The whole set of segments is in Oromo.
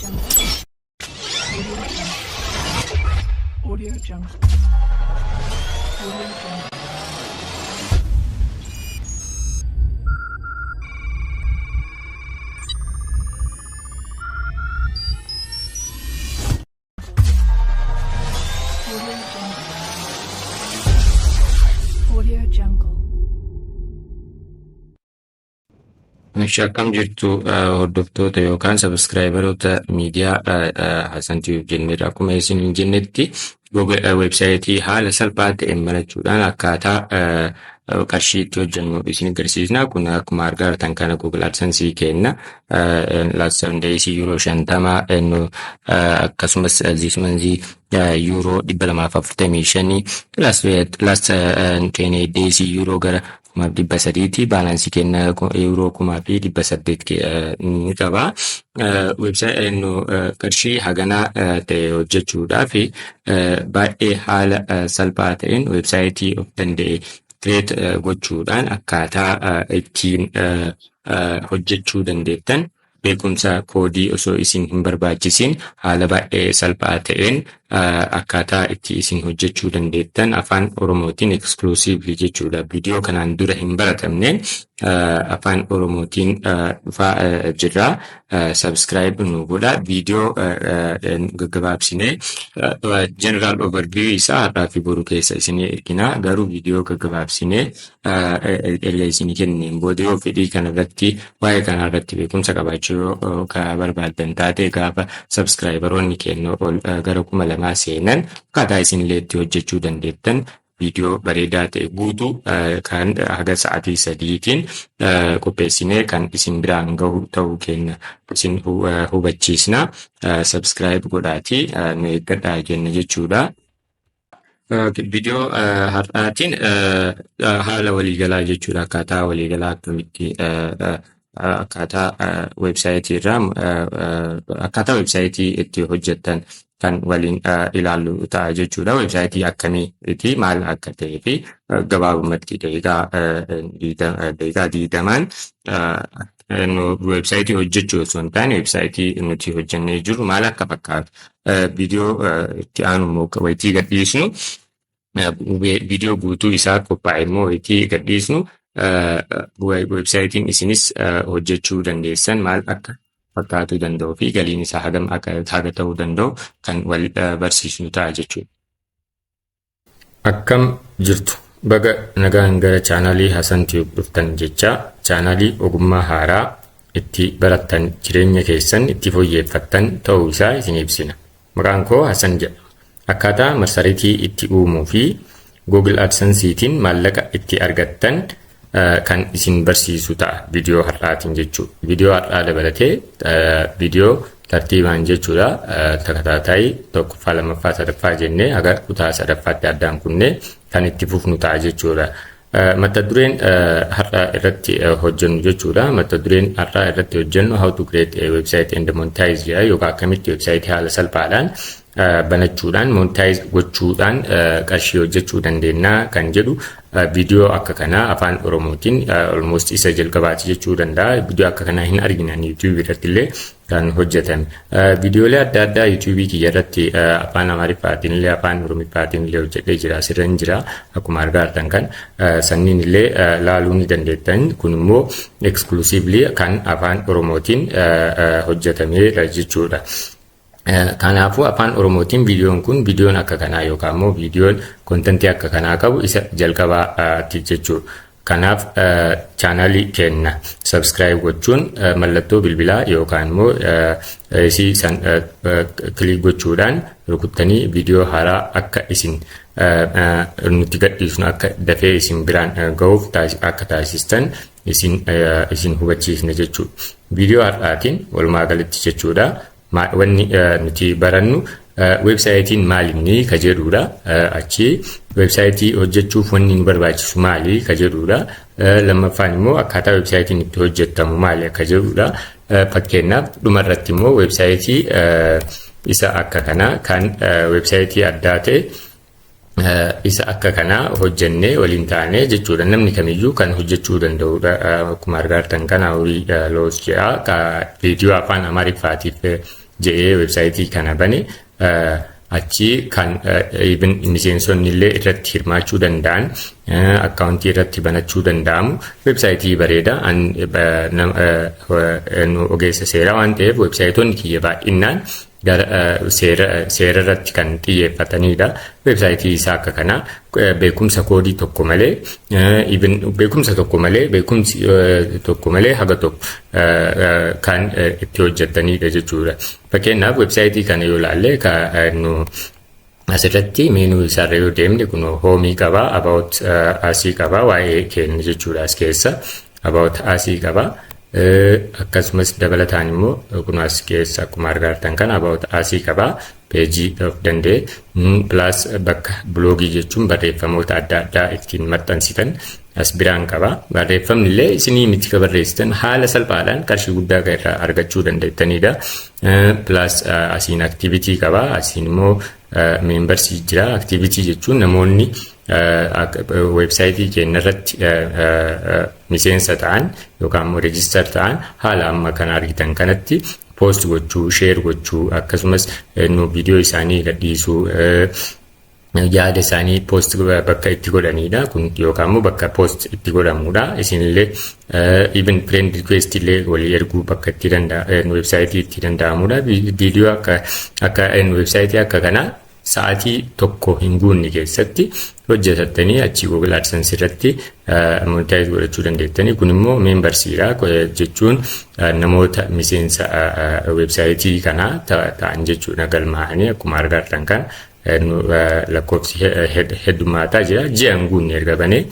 Jungle. Audio Jungle. Audio Jungle. Audio Jungle. Audio Jungle. Audio Jungle. Akkam jirtu, hordoftoota yookaan subscriberoota miidiyaa Hasan Tube jenneerra. Akkuma isin hin jennetti, weebsaayitii haala salphaa ta'een banachuudhaan akkaataa qarshii itti hojjennu isin agarsiisna. Kun akkuma argaa jirtan kana Google AdSense kenna. Last 7 days €50, akkasumas this month €245, last 28 days yuuroo gara 1,300ti. Baalaansii kenna €1,800 ni qaba. Qarshii haganaa ta'e hojjechuudhaaf baay'ee haala salphaa ta'een weebsaayitii of danda'e create gochuudhaan akkaataa ittiin hojjechuu dandeettan, beekumsa koodii osoo isin hin barbaachisiin, haala baay'ee salphaa ta'een akkaataa itti isin hojjechuu dandeettan afaan Oromootiin exclusively jechuudha. Viidiyoo kanaan dura hin baratamneen afaan Oromootiin dhufaa jirra. Subscribe nu godha. Viidiyoo gaggabaabsinee general overview isaa har'aa fi boru keessa isinii ergina. Garuu viidiyoo gaggabaabsinee erga isinii kenneen booda, yoo fedhii kanarratti, waa'ee kanarratti beekumsa qabaachuu barbaaddan taate, gaafa subscriberoonni keenya ol gara 2,000 seenan, akkaataa isinillee itti hojjechuu dandeettan viidiyoo bareedaa ta'e guutuu kan haga sa'aatii 3tiin qopheessinee kan isin biraan gahu ta'uu keenya isin hubachiisna. Subscribe godhaatii nu eeggadhaa jenna jechuudha. Viidiyoo har'aatiin haala waliigalaa jechuudha. Akkaataa waliigalaa akkamitti akkaataa weebsaayitii irraa akkaataa weebsaayitii itti hojjettan kan waliin ilaallu ta'a jechuudha. Weebsaayitii akkamiiti, maal akka ta'ee fi gabaabumatti daqiiqaa 20n weebsaayitii hojjechuu osoo hin taane, weebsaayitii nuti hojjennee jirru maal akka fakkaatu, viidiyoo itti aanu immoo wayitii gadhiisnu, viidiyoo guutuu isaa qophaa'e immoo wayitii gadhiisnu, weebsaayitiin isinis hojjechuu dandeessan maal akka fakkaatuu danda'uu fi galiin isaa hagam akka haga ta'uu danda'u kan wal barsiisnu ta'a jechuudha. Akkam jirtu? Baga nagaan gara chaanaalii Hasan Tube dhuftan jecha, chaanaalii ogummaa haaraa itti barattan, jireenya keessan itti fooyyeffattan ta'uu isaa isin ibsina. Maqaan koo Hasan jedhama. Akkaataa marsariitii itti uumuu fi Google AdSenseetiin maallaqa itti argattan kan isin barsiisu ta'a viidiyoo har'aatiin jechuudha. Viidiyoo har'aa dabalatee viidiyoo tartiibaan jechuudha, takataataayii tokkoffaa, lammaffaa, sadaffaa jennee haga kutaa sadaffaatti addaan kunnee kan itti fufnu ta'a jechuudha. Mata dureen har'a irratti hojjennu jechuudha. Mata dureen har'a irratti hojjennu "How to create a website and monetize" jedha, yookaan akkamitti website haala salphaadhaan banachuudhaan monetize gochuudhaan qarshii hojjechuu dandeenya kan jedhu, viidiyoo akka kanaa afaan Oromootiin almost isa jalqabaati jechuu danda'a. Viidiyoo akka kanaa hin arginan YouTube irratti illee kan hojjetame. Viidiyoolee adda addaa YouTube kiyya irratti afaan Amaariffaatiin illee afaan Oromiffaatiin illee hojjedhee jira. Asirra hin jira. Akkuma argaa jirtan kan sanniin illee laaluu ni dandeettan. Kun immoo exclusively kan afaan Oromootiin hojjetameera jechuudha. Kanaafuu afaan Oromootiin viidiyoon kun, viidiyoon akka kanaa yookaan immoo viidiyoon contentii akka kanaa qabu isa jalqabaati jechuudha. Kanaaf chaanaalii keenya subscribe gochuun, mallattoo bilbilaa yookaan immoo isii san click gochuudhaan rukuttanii, viidiyoo haaraa akka isin nuti gadhiisnu akka dafee isin biraan gahuuf akka taasistan isin hubachiisna jechuudha. Viidiyoo har'aatiin walumaa galatti jechuudha, wanni nuti barannu weebsaayitiin maalinni ka jedhudha. Achi weebsaayitii hojjechuuf wanni nu barbaachisu maali ka jedhudha. Lammaffaan immoo akkaataa weebsaayitiin itti hojjetamu maali akka jedhudha. Fakkeenyaaf dhumarratti immoo weebsaayitii isa akka kanaa kan weebsaayitii addaa ta'e isa akka kanaa hojjennee waliin taanee jechuudha. Namni kamiyyuu kan hojjechuu danda'udha. Akkuma argaa jirtan kana horii loos jedha. Viidiyoo afaan Amaariffaatiif jedhee websaayitii kana bane. Achi kan even miseensonni illee irratti hirmaachuu danda'an, akkaawuntii irratti banachuu danda'amu, websaayitii bareeda. Ogeessa seeraa waan ta'eef websaayitoonni kiyya baay'inaan seera irratti kan xiyyeeffatanidha. Websaayitii isaa akka kanaa beekumsa koodii tokko malee, even beekumsa tokko malee, beekumsi tokko malee haga tokko kan itti hojjetanidha jechuudha. Fakkeenyaaf, websaayitii kana yoo ilaalle, nu asirratti menu isaarra yoo deemne, kun home qabaa, about us qabaa, waa'ee keenya jechuudha. As keessa about us qabaa. Akkasumas dabalataan immoo kun as keessa akkuma argaa jirtan kana about us qabaa, peejii of danda'e, plus bakka biloogii jechuun barreeffamoota adda addaa ittiin maxxansitan as biraan qaba. Barreeffamni illee isinii miti ka barreessitan, haala salphaadhaan qarshii guddaa kan irraa argachuu dandeettanidha. Plus asiin activity qaba. Asiin immoo members jira. Activity jechuun namoonni weebsaayitii keenya irratti miseensa ta'an yookaan immoo register ta'an haala amma kana argitan kanatti post gochuu, share gochuu, akkasumas nu viidiyoo isaanii gadhiisuu, yaada isaanii post bakka itti godhanidha. Kun yookaan immoo bakka post itti godhamudha. Isinillee even friend request illee walii erguu bakka itti danda'a, weebsaayitii itti danda'amudha. Viidiyoo akka weebsaayitii akka kanaa sa'aatii 1 hin guunne keessatti hojjetattanii achii Google AdSense irratti monetize godhachuu dandeettanii. Kun immoo membersiidha jechuun namoota miseensa weebsaayitii kanaa ta'an jechuudha, galmaa'anii. Akkuma argaa jirtan kan lakkoofsi heddummaataa jira ji'a hin guunne erga banee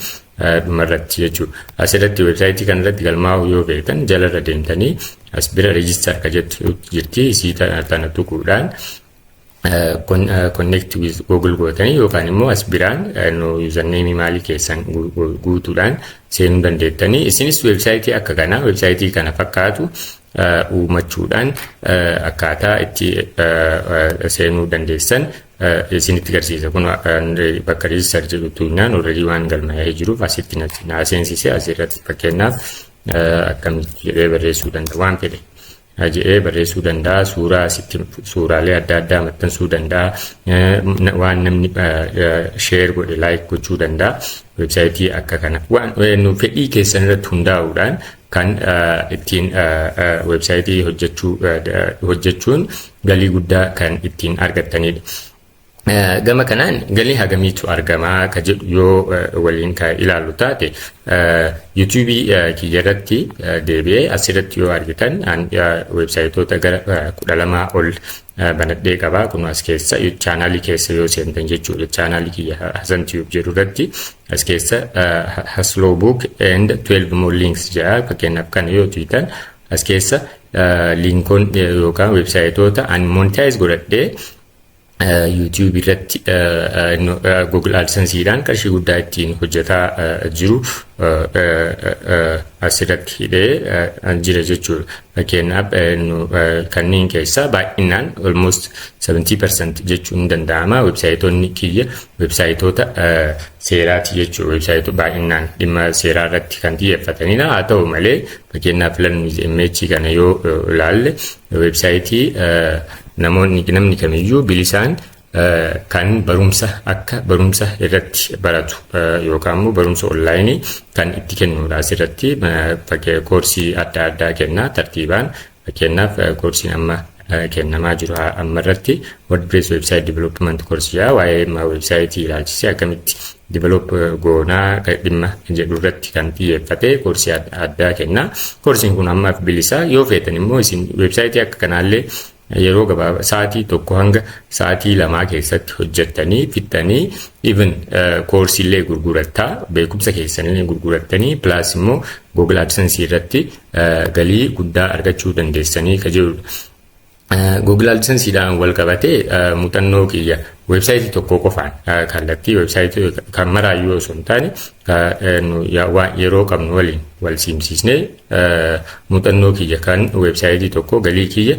dhumarratti jechuudha. Asirratti weebsaayitii kanarratti galmaa'uu yoo feetan, jalarra deemtanii as bira register ka jettu jirti. Isii tana tuquudhaan connect with Google gootanii yookaan immoo as biraan username maalii keessan guutuudhaan seenuu dandeettanii. Isinis weebsaayitii akka kanaa, weebsaayitii kana fakkaatu uumachuudhaan akkaataa itti seenuu dandeessan isinitti agarsiisa. Kun bakka register jedhu tuunyaan already waan galmaa'ee jiruuf asitti na seensise. Asirratti fakkeenyaaf akkamitti jedhee barreessuu danda'a, waan fedhe jedhee barreessuu danda'a. Suuraa asitti, suuraalee adda addaa maxxansuu danda'a. Waan namni share godhe like gochuu danda'a. Weebsaayitii akka kana waan nu fedhii keessan irratti hundaa'uudhaan kan ittiin weebsaayitii hojjechuun galii guddaa kan ittiin argattanidha. Gama kanaan galii hagamiitu argamaa ka jedhu yoo waliin ka ilaallu taate, yuutuubii kiyya irratti deebi'ee asirratti yoo argitan, weebsaayitoota gara 12 ol banadhee qabaa. Kun as keessa chaanaalii keessa yoo seentan jechuudha. Chaanaalii kiyya Hasan Tube jedhu irratti as keessa Haslow Book and 12 more links jedha. Fakkeenyaaf, kana yoo tuqtan, as keessa liinkoon yookaan weebsaayitoota an monetize godhadhee YouTube irratti Google AdSenseedhaan qarshii guddaa ittiin hojjetaa jiru asirratti hidhee jira jechuudha. Fakkeenyaaf, kanneen keessaa baay'inaan almost 70% jechuun ni danda'ama. Weebsaayitoonni kiyya weebsaayitoota seeraati jechuudha. Weebsaayitoota baay'inaan dhimma seeraa irratti kan xiyyeeffatanidha. Haa ta'u malee, fakkeenyaaf, filannoo MH kana yoo ilaalle, weebsaayitii namoonni, namni kamiyyuu bilisaan kan barumsa akka barumsa irratti baratu yookaan immoo barumsa onlaayinii kan itti kennudha. Asirratti koorsii adda addaa kenna tartiibaan. Fakkeenyaaf, koorsiin amma kennamaa jiru amma irratti WordPress website development koorsii, waa'ee websaayitii ilaalchisee akkamitti develop goonaa dhimma jedhu irratti kan xiyyeeffate koorsii addaa kenna. Koorsiin kun ammaaf bilisaa. Yoo feetan immoo isin websaayitii akka kanaallee yeroo gabaabaa sa'aatii 1 hanga sa'aatii 2 keessatti hojjettanii fixxanii, even koorsiillee gurgurattaa, beekumsa keessanillee gurgurattanii, plus immoo Google AdSense irratti galii guddaa argachuu dandeessanii ka jedhudha. Google AdSenseedhaan wal qabatee muuxannoo kiyya weebsaayitii tokko qofaan, kallattii weebsaayitii kan maraayyuu osoo hin taane, yeroo qabnu waliin wal simsiisnee muuxannoo kiyya kan weebsaayitii tokko galii kiyya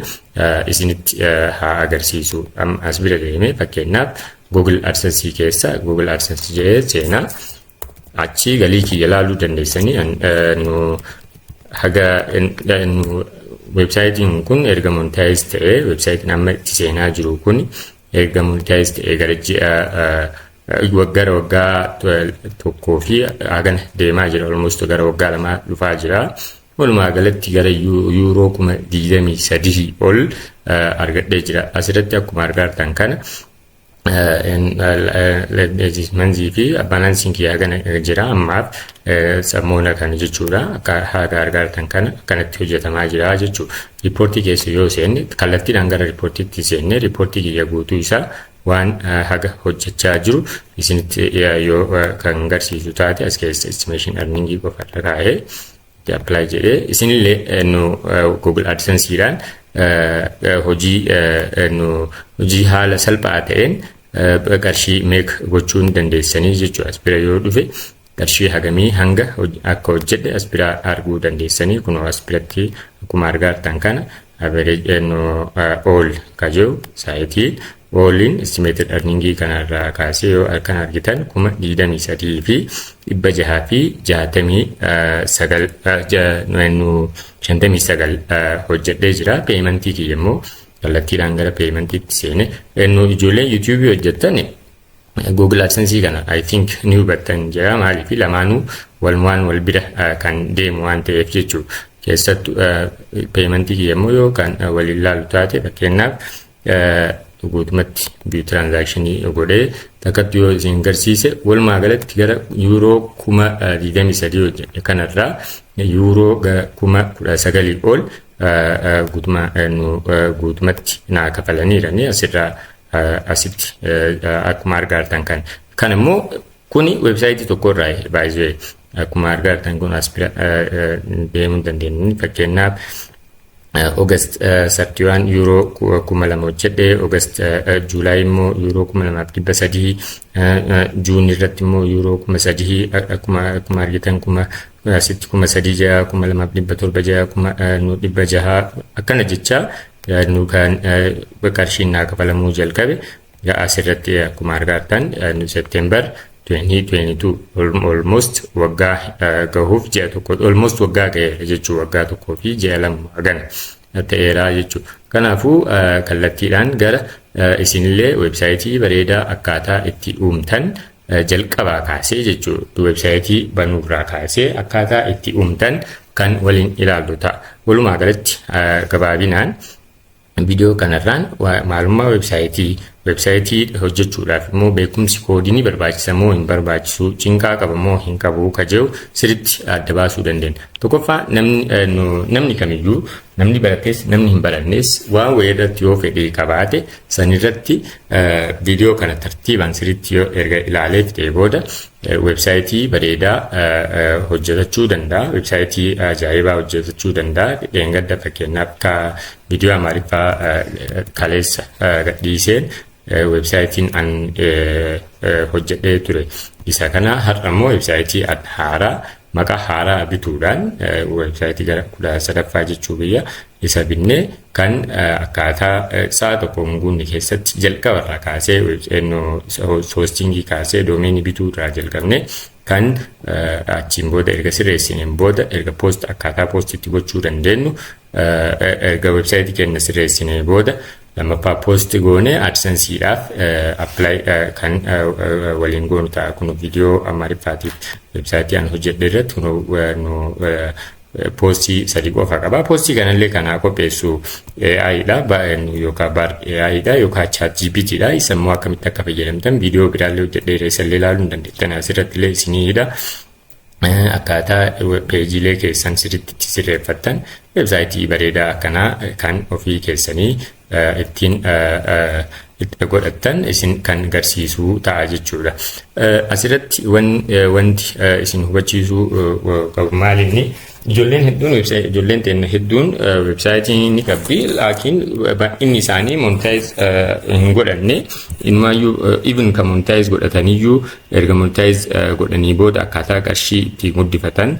isinitti haa agarsiisu. As bira deemee, fakkeenyaaf, Google AdSense keessa Google AdSense jedhee seenaa, achii galii kiyya laaluu dandeessanii. Nu haga nu Weebsaayitiin kun erga monetize ta'ee, weebsaayitiin amma itti seenaa jiru kun erga monetize ta'ee gara ji'a gara waggaa 1 fi hagana deemaa jira. Almost gara waggaa 2 dhufaa jira. Walumaa galatti gara yuuroo 23,000 ol argadhee jira. Asirratti akkuma argaa jirtan kana monthii fi balanceiin kiyyaa kana jira ammaaf sammoona kana jechuudha. Akka haga argaa jirtan kana akkanatti hojjetamaa jira jechuudha. Riippoortii keessa yoo seenne, kallattiidhaan gara riippoortiitti seenne, riippoortii kiyya guutuu isaa waan haga hojjechaa jiru isinitti yoo kan agarsiisu taate, as keessa estimation earningii qofa irra kaa'ee apply jedhee, isinillee nu Google AdSenseedhaan hojii nu hojii haala salphaa ta'een qarshii make gochuu ni dandeessanii jechuudha. As bira yoo dhufe qarshii hagamii hanga akka hojjedhe as bira arguu dandeessanii. Kunoo as biratti akkuma argaa jirtan kana average all ka jiru saayitii ooliin estimated earningii kanarraa kaasee yoo kan argitan 23,669 59 hojjedhee jira. Paymentii kiyya immoo kallattiidhaan gara paymentiitti seene. Nu ijoolleen YouTubeii hojjettan Google AdSense kana I think ni hubattan jira. Maaliif lamaanuu walumaan wal bira kan deemu waan ta'eef jechuudha. Keessattuu paymentii kiyya immoo yoo kan waliin ilaalu taate, fakkeenyaaf guutumatti view transactionii godhee takkatti yoo isin garsiise, walumaa galatti gara yuuroo 23,000 hojjedhe kanarraa yuuroo gara 19,000 ol guutumatti naa kafalaniirani asirraa asitti akkuma argaa jirtan kan. Kan immoo kuni weebsaayitii tokko irraa baay'ee akkuma argaa jirtan kun as bira deemuu dandeenyu. Fakkeenyaaf August 31 yuuroo 2,000 hojjedhe, August July immoo yuuroo 2,300, June irratti immoo yuuroo 3,000, akkuma argitan kuma asitti 3,000 jaha, 2,700 jaha, 1,600 akkana jecha nu kan qarshiin naa kafalamuu jalqabe asirratti akkuma argaa jirtan September 2022, almost waggaa gahuuf ji'a 1, almost waggaa gaheera jechuu, waggaa 1 fi ji'a 2 hagana ta'eera jechuudha. Kanaafuu kallattiidhaan gara isinillee weebsaayitii bareedaa akkaataa itti uumtan jalqabaa kaasee jechuudha. Weebsaayitii banuurraa kaasee akkaataa itti uumtan kan waliin ilaallu ta'a. Walumaa galatti gabaabinaan viidiyoo kanarraan maalummaa weebsaayitii, weebsaayitii hojjechuudhaaf immoo beekumsi koodii ni barbaachisa moo hin barbaachisu, cinqaa qaba moo hin qabu ka jedhu sirriitti adda baasuu dandeenya. Tokkoffaa, namni kamiyyuu, namni barates namni hin barannes, waan wayii irratti yoo fedhii qabaate sanirratti viidiyoo kana tartiibaan sirriitti yoo erga ilaalee fixee booda weebsaayitii bareedaa hojjetachuu danda'a. Weebsaayitii ajaa'ibaa hojjetachuu danda'a. Dheengadda fakkeenyaaf ka viidiyoo Amaariffaa kaleessa gadhiiseen weebsaayitiin an hojjedhee ture. Isa kana har'a immoo weebsaayitii haaraa maqaa haaraa bituudhaan weebsaayitii gara 13ffaa jechuu biyya isa binnee kan akkaataa sa'a 1 hin guunne keessatti jalqabarraa kaasee, hostingii kaasee, domainii bituu irraa jalqabne, kan achiin booda erga sirreessineen booda erga post akkaataa postitti gochuu dandeenyu erga weebsaayitii keenya sirreessinee booda lammaffaa post goone AdSenseedhaaf apply kan waliin goonu ta'a. Kun viidiyoo Amaariffaatiif weebsaayitii an hojjedhe irratti kun postii sadi qofa qaba. Postii kanallee kanaa qopheessu AI dha yookaan Bard AI dha yookaan ChatGPT dha. Isa immoo akkamitti akka fayyadamtan viidiyoo biraallee hojjedheera, isallee ilaaluu hin dandeettan, asirratti illee isiniidha. Akkaataa peejiilee keessan sirriitti itti sirreeffattan, weebsaayitii bareedaa akkanaa kan ofii keessanii ittiin godhattan isin kan garsiisuu ta'a jechuudha. Asirratti wanti isin hubachiisuu qabu maalinni, ijoolleen hedduun, ijoolleen teenya hedduun weebsaayitii ni qabdi, laakiin baay'inni isaanii monetize hin godhanne. Inumaayyuu even kan monetize godhataniyyuu erga monetize godhanii booda akkaataa qarshii itti guddifatan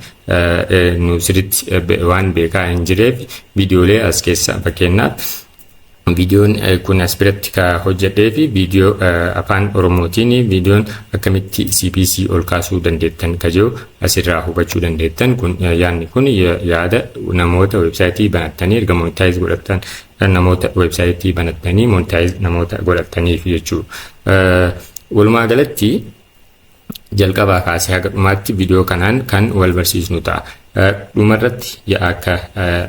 nu sirriitti waan beekaa hin jireef viidiyoolee as keessa fakkeenyaaf Viidiyoon kun as biratti ka hojjedhee fi viidiyoo afaan Oromootiin viidiyoon akkamitti CPC ol kaasuu dandeettan ka jiru asirraa hubachuu dandeettan. Kun yaadni kun yaada namoota weebsaayitii banattanii erga monetize godhattan, namoota weebsaayitii banattanii monetize namoota godhattaniif jechuudha. Walumaa galatti jalqabaa kaasee haga dhumaatti viidiyoo kanaan kan wal barsiisnu ta'a. Dhumarratti akka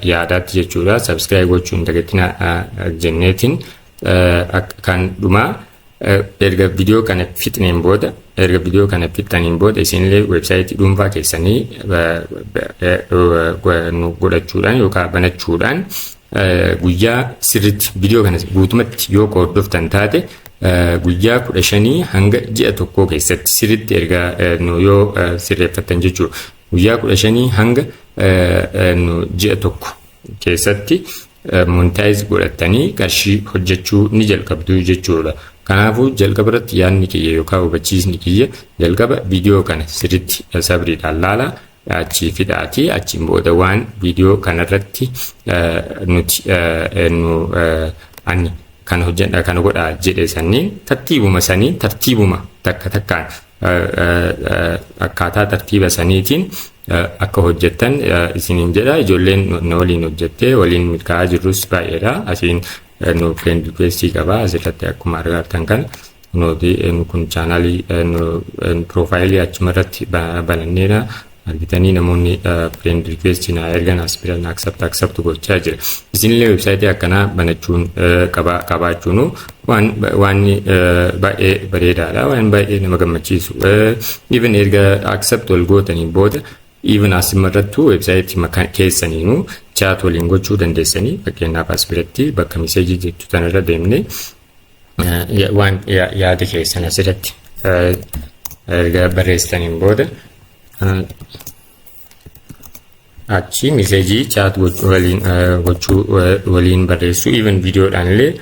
yaadaatti jechuudha, subscribe gochuun dagatina jenneetiin kan dhumaa erga viidiyoo kana fixneen booda, erga viidiyoo kana fixxaniin booda, isinillee weebsaayitii dhuunfaa keessanii godhachuudhaan yookaan banachuudhaan guyyaa sirriitti viidiyoo kana guutumatti yoo hordoftan taate, guyyaa 15 hanga ji'a 1 keessatti sirriitti erga yoo sirreeffattan jechuudha. Guyyaa 15 hanga ji'a 1 keessatti monetize godhattanii qarshii hojjechuu ni jalqabdu jechuudha. Kanaafuu jalqaba irratti yaadni kiyya yookaan hubachiisni kiyya, jalqaba viidiyoo kana sirriitti sabriidhaan laala, achii fidaatii achiin booda waan viidiyoo kanarratti nuti nu ani kan hojjedha kana godhaa jedhe sanniin tartiibuma sanii, tartiibuma takka takkaan akkaataa tartiiba saniitiin akka hojjettan isiniin jedha. Ijoolleen na waliin hojjettee waliin milkaa'aa jirrus baay'eedha. Asiin nu friend request qaba. Asirratti akkuma argattan kana nuti kun chaanaalii piroofaayilii achuma irratti bananneedha. Argitanii, namoonni friend request na ergan as bira na accept gochaa jira. Isinillee weebsaayitii akkanaa banachuun qabaachuun waan baay'ee bareedaadha, waan baay'ee nama gammachiisu. Even erga accept wal gootanii booda, even asimarrattuu weebsaayitii keessaniinuu chat waliin gochuu dandeessanii. Fakkeenyaaf as biratti bakka message jettu tanarra deemnee waan yaada keessan asirratti erga barreessitaniin booda, achi message chat waliin gochuu, waliin barreessuu, even viidiyoodhaan illee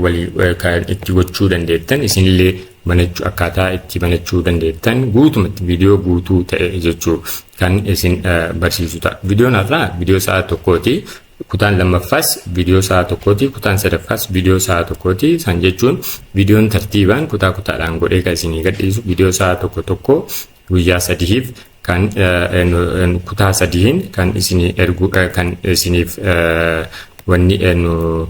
walii kan itti gochuu dandeettan, isinillee banachuu, akkaataa itti banachuu dandeettan guutumatti viidiyoo guutuu ta'e jechuu kan isin barsiisu ta'a. Viidiyoon har'aa viidiyoo sa'a 1ti. Kutaan lammaffaas viidiyoo sa'a 1ti. Kutaan sadaffaas viidiyoo sa'a 1ti. San jechuun viidiyoon tartiibaan kutaa kutaadhaan godhee kan isinii gadhiisu viidiyoo sa'a 1 1 guyyaa 3f kan kutaa sadiin kan isinii ergu, kan isiniif wanni nu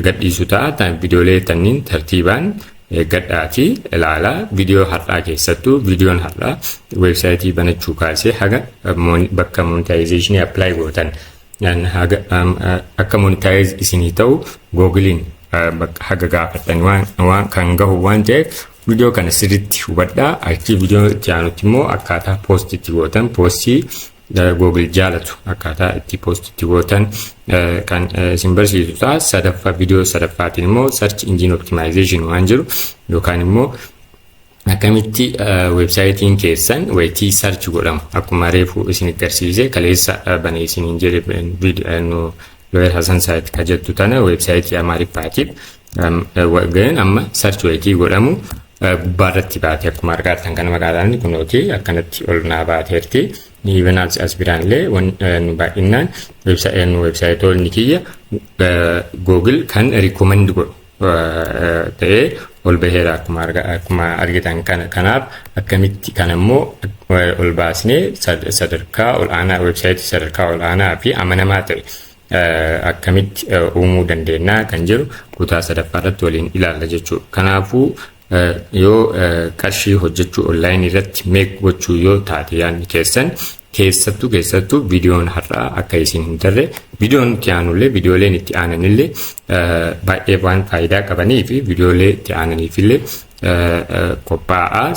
gadhiisu ta'a. Viidiyoolee tanniin tartiibaan eeggadhaatii ilaalaa. Viidiyoo har'aa keessattuu, viidiyoon har'aa weebsaayitii banachuu kaasee haga bakka monetization apply gootan, haga akka monetize isinii ta'u Googleiin haga gaafattan waan kan gahu waan ta'eef, viidiyoo kana sirriitti hubadhaa. Achii viidiyoo itti aanutti immoo akkaataa post itti gootan, poostii Google jaalatu akkaataa itti post itti gootan kan isin barsiisu ta'a. Sadaffaa, viidiyoo sadaffaatiin immoo search engine optimization waan jiru yookaan immoo akkamitti weebsaayitiin keessan wayitii search godhamu, akkuma reefu isin agarsiise, kaleessa banee isiniin jedhe, Lawyer Hasan Site ka jettu tana weebsaayitii Amaariffaatiif amma search wayitii godhamu gubbaarratti baate. Akkuma argaa jirtan kana magaalaan kunooti akkanatti ol naa baateerti. Even as biraan illee nu baay'inaan weebsaayitoonni kiyya Google kan recommend godhu ta'ee ol baheera akkuma argitan kana. Kanaaf akkamitti kan immoo ol baasnee sadarkaa ol aanaa, weebsaayitii sadarkaa ol aanaa fi amanamaa ta'e akkamitti uumuu dandeenya kan jedhu kutaa sadaffaa irratti waliin ilaalla jechuudha. Kanaafuu yoo qarshii hojjechuu onlaayinii irratti make gochuu yoo taate yaadni keessan, keessattuu viidiyoon har'aa akka isin hin tarre, viidiyoon itti aanullee, viidiyooleen itti aananillee baay'ee waan faayidaa qabanii fi viidiyoolee itti aananiifillee qophaa'aa.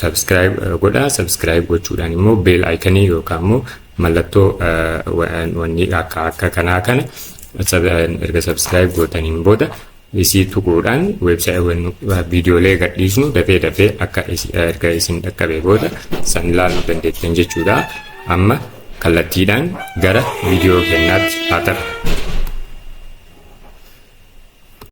Subscribe godhaa. Subscribe gochuudhaan immoo bell icon yookaan immoo mallattoo wanni akka kanaa kana erga subscribe gootaniin booda isii tuquudhaan viidiyoolee gadhiisnu dafee dafee akka erga isin dhaqqabee booda san ilaaluu dandeettan jechuudha. Amma kallattiidhaan gara viidiyoo kennaatti haa ta'u.